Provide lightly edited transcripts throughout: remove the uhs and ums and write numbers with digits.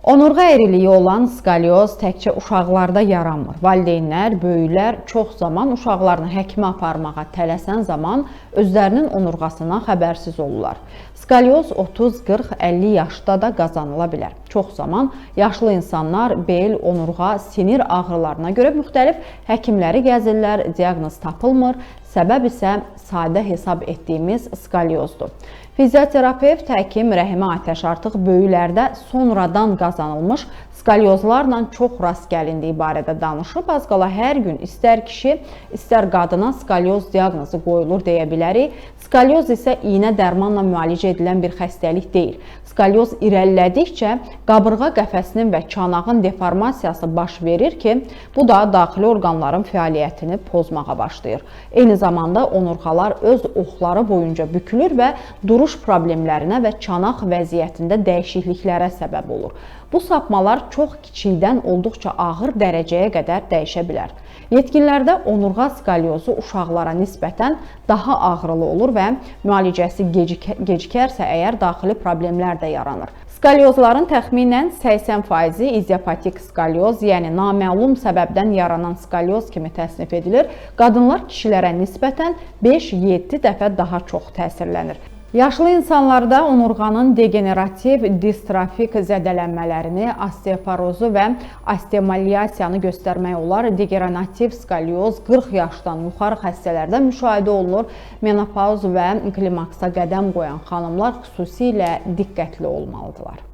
Onurğa əyriliyi olan skalyoz təkcə uşaqlarda yaranmır. Valideynlər, böyüklər çox zaman uşaqlarını həkimə aparmağa tələsən zaman özlərinin onurğasından xəbərsiz olurlar. Skalyoz 30, 40, 50 yaşda da qazanıla bilər. Çox zaman yaşlı insanlar bel, onurğa, sinir ağrılarına görə müxtəlif həkimləri gəzirlər, diaqnoz tapılmır. Səbəb isə sadə hesab etdiyimiz skalyozdur. Fizioterapevt həkim Rəhimə Atəş artıq böyüklərdə sonradan qazanılmış skalyozlarla çox rast gəlindiyi barədə danışıb. Az qala hər gün istər kişi, istər qadına skalyoz diaqnozu qoyulur deyə bilərik. Skalyoz isə iynə dərmanla müalicə edilən bir xəstəlik deyil. Skalyoz irəlilədikcə qabırğa qəfəsinin və çanağın deformasiyası baş verir ki, bu da daxili orqanların fəaliyyətini pozmağa başlayır. Eyni zamanda onurğalar öz oxları boyunca bükülür və duruş problemlərinə və çanaq vəziyyətində dəyişikliklərə səbəb olur. Bu sapmalar çox kiçikdən olduqca ağır dərəcəyə qədər dəyişə bilər. Yetkinlərdə onurğa skalyozu uşaqlara nisbətən daha ağrılı olur və müalicəsi gecikərsə əgər daxili problemlər də yaranır. Skalyozların təxminən 80%-i idiopatik skalyoz, yəni naməlum səbəbdən yaranan skalyoz kimi təsnif edilir. Qadınlar kişilərə nisbətən 5-7 dəfə daha çox təsirlənir. Yaşlı insanlarda onurğanın degenerativ distrofik zədələnmələrini, osteoporozu və osteomalyasiyanı göstərmək olar. Degenerativ skalyoz 40 yaşdan yuxarı xəstələrdə müşahidə olunur. Menopauz və klimaksa qədəm qoyan xanımlar xüsusilə diqqətli olmalıdırlar.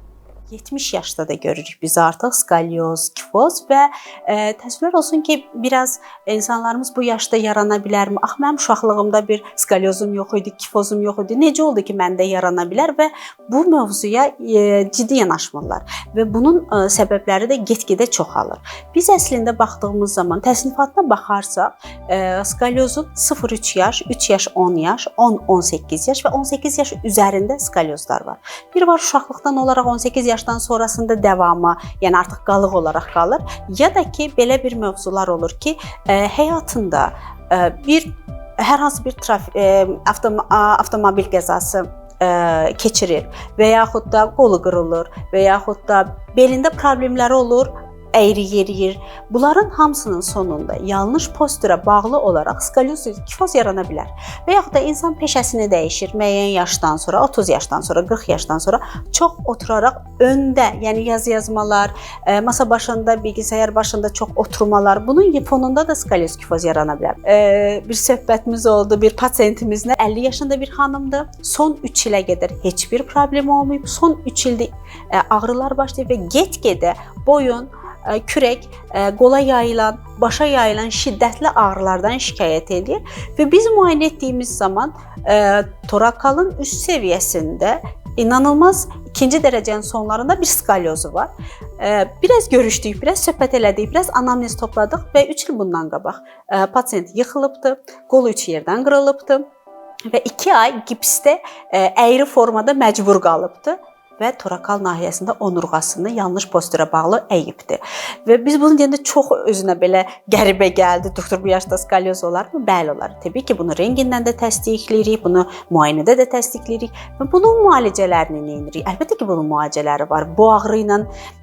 70 yaşda da görürük biz artıq skalyoz, kifoz və təəssüflər olsun ki, biraz insanlarımız bu yaşda yarana bilərmi? Ax, mənim uşaqlığımda bir skalyozum yox idi, kifozum yox idi. Necə oldu ki, məndə yarana bilər və bu mövzuya ciddi yanaşmırlar və bunun səbəbləri də get-gedə çoxalır. Biz əslində baxdığımız zaman təsnifatına baxarsaq, skalyozun 0-3 yaş, 3 yaş, 10 yaş, 10-18 yaş və 18 yaş üzərində skalyozlar var. Bir var uşaqlıqdan olaraq 18 yaşdan sonrasında davamı, yəni artıq qalıq olaraq qalır, ya da ki belə bir mövzular olur ki, həyatında bir hər hansı bir avtomobil qəzası keçirir və yaxud da qolu qırılır və yaxud da belində problemləri olur, əyri yeriyir. Bunların hamısının sonunda yanlış postura bağlı olaraq skalyoz, kifoz yarana bilər. Və yaxud da insan peşəsini dəyişir müəyyən yaşdan sonra, 30 yaşdan sonra, 40 yaşdan sonra çox oturaraq öndə, yəni yazı yazmalar, masa başında, bilgisayar başında çox oturmalar, bunun fonunda da skalyoz, kifoz yarana bilər. Bir söhbətimiz oldu bir pasiyentimizlə, 50 yaşında bir xanımdır. Son 3 ilə qədər heç bir problem olmayıb. Son 3 ildə ağrılar başlayıb və get-gedə boyun, kürək, qola yayılan, başa yayılan şiddətli ağrılardan şikayət edir və biz müayinə etdiyimiz zaman torakalın üst səviyyəsində inanılmaz ikinci dərəcənin sonlarında bir skalyozu var. Biraz görüşdük, biraz söhbət elədik, biraz anamnez topladıq və 3 il bundan qabaq pasiyent yıxılıbdı, qolu 3 yerdən qırılıbdı və 2 ay gipsdə əyri formada məcbur qalıbdı və torakal nahiyəsində onurğasını yanlış postura bağlı əyibdi. Və biz bunu deyəndə çox özünə belə qəribə gəldi. Doktor, bu yaşda skalyoz olarmı? Bəli, olar. Təbii ki, bunu rentgendən də təsdiqləyirik, bunu müayinədə də təsdiqləyirik və bunun müalicələrini nə edirik? Əlbəttə ki, bunun müalicələri var. Bu ağrı ilə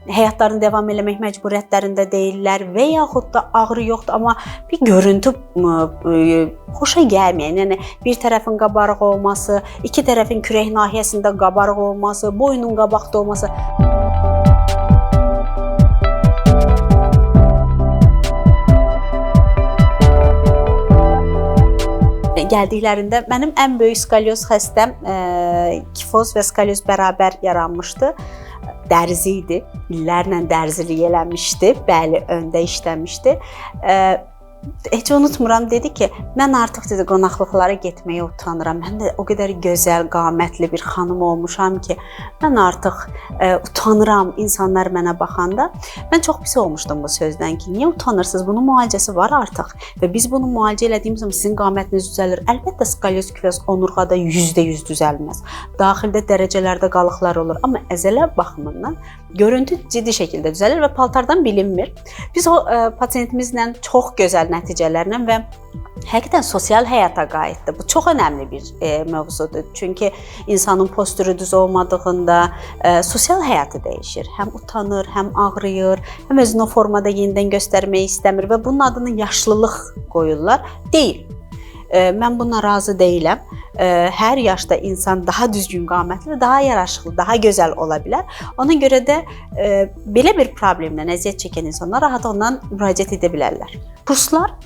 həyatlarını davam eləmək məcburiyyətlərində deyillər və yaxud da ağrı yoxdur, amma bir görüntü xoşa gəlməyən, yəni bir tərəfin qabarıq olması, iki tərəfin kürək nahiyəsində qabarıq olması, boynun qabaqda olması. Gəldiklərində mənim ən böyük skalyoz xəstəm kifoz və skalyoz bərabər yaranmışdı. Dərzi idi, illərlə dərzilik eləmişdi, bəli, öndə işləmişdi. Heç unutmuram, dedi ki, mən artıq dedi qonaqlıqlara getməyə utanıram. Mən də o qədər gözəl, qamətli bir xanım olmuşam ki, mən artıq utanıram insanlar mənə baxanda. Mən çox pis olmuşdum bu sözdən ki, niyə utanırsınız? Bunun müalicəsi var artıq və biz bunu müalicə elədiyimiz zaman sizin qamətiniz düzəlir. Əlbəttə skalyoz, kifoz onurğada %100 düzəlməz. Daxildə dərəcələrdə qalıqlar olur, amma əzələ baxımından görüntü ciddi şəkildə düzəlir və paltardan bilinmir. Biz o pasiyentimizlə çox gözəl nəticələrlə və həqiqətən sosial həyata qayıtdı. Bu çox önəmli bir mövzudur. Çünki insanın postürü düz olmadığında sosial həyatı dəyişir. Həm utanır, həm ağrıyır, həm özünü o formada yenidən göstərmək istəmir və bunun adını yaşlılıq qoyurlar. Deyil. Mən buna razı deyiləm. Hər yaşda insan daha düzgün qamətli, daha yaraşıqlı, daha gözəl ola bilər. Ona görə də belə bir problemlə əziyyət çəkən insanlar rahatlıqla müraciət edə bilərlər. Kurslar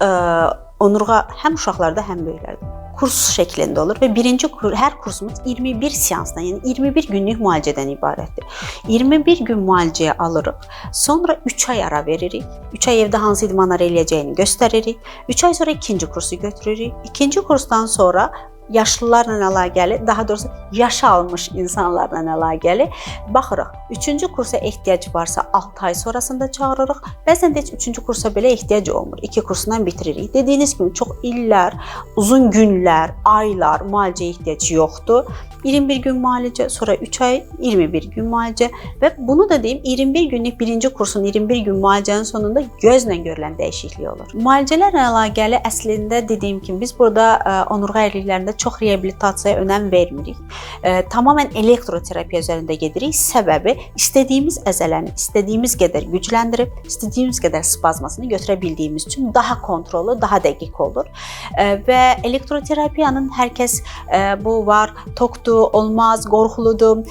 onurğa həm uşaqlarda, həm böyüklərdə kurs şəklində olur və birinci hər kursumuz 21 seansdan, yəni 21 günlük müalicədən ibarətdir. 21 gün müalicəyə alırıq. Sonra 3 ay ara veririk. 3 ay evdə hansı idmanlar eləyəcəyini göstəririk. 3 ay sonra ikinci kursu götürürük. İkinci kursdan sonra yaşlılarla əlaqəli, daha doğrusu yaş almış insanlarla əlaqəli baxırıq. Üçüncü kursa ehtiyac varsa 6 ay sonrasında çağırırıq. Bəzən də heç üçüncü kursa belə ehtiyac olmur. 2 kursundan bitiririk. Dediyiniz kimi çox illər, uzun günlər, aylar müalicəyə ehtiyac yoxdur. 21 gün müalicə, sonra 3 ay 21 gün müalicə və bunu da deyim, 21 günlük birinci kursun 21 gün müalicənin sonunda gözlə görülən dəyişiklik olur. Müalicələrlə əlaqəli əslində dediyim kimi biz burada onurğa əyriliklərində çox reabilitasiyaya önəm vermirik. Tamamilə elektroterapiya üzərində gedirik. Səbəbi istədiyimiz əzələni istədiyimiz qədər gücləndirib, istədiyimiz qədər spazmasını götürə bildiyimiz üçün daha kontrollu, daha dəqiq olur. Və elektroterapiyanın hər kəs bu var, tokdur, olmaz, qorxuludur.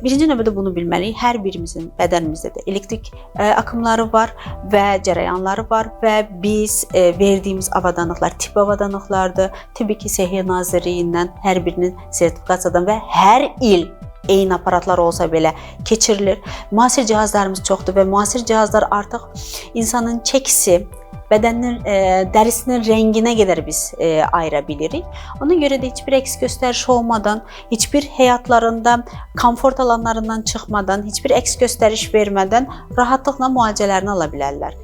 Birinci növbədə bunu bilməliyik. Hər birimizin bədənimizdə də elektrik akımları var və cərəyanları var və biz verdiyimiz avadanlıqlar tibbi avadanlıqlardır. Təbii ki, Səhiyyə Nazirliyindən hər birinin sertifikasiyadan və hər il eyni aparatlar olsa belə keçirilir. Müasir cihazlarımız çoxdur və müasir cihazlar artıq insanın çəkisi, bədəninin dərisinin rənginə qədər biz ayıra bilirik. Ona görə də heç bir əks göstəriş olmadan, heç bir həyatlarında komfort alanlarından çıxmadan, heç bir əks göstəriş vermədən rahatlıqla müalicələrini ala bilərlər.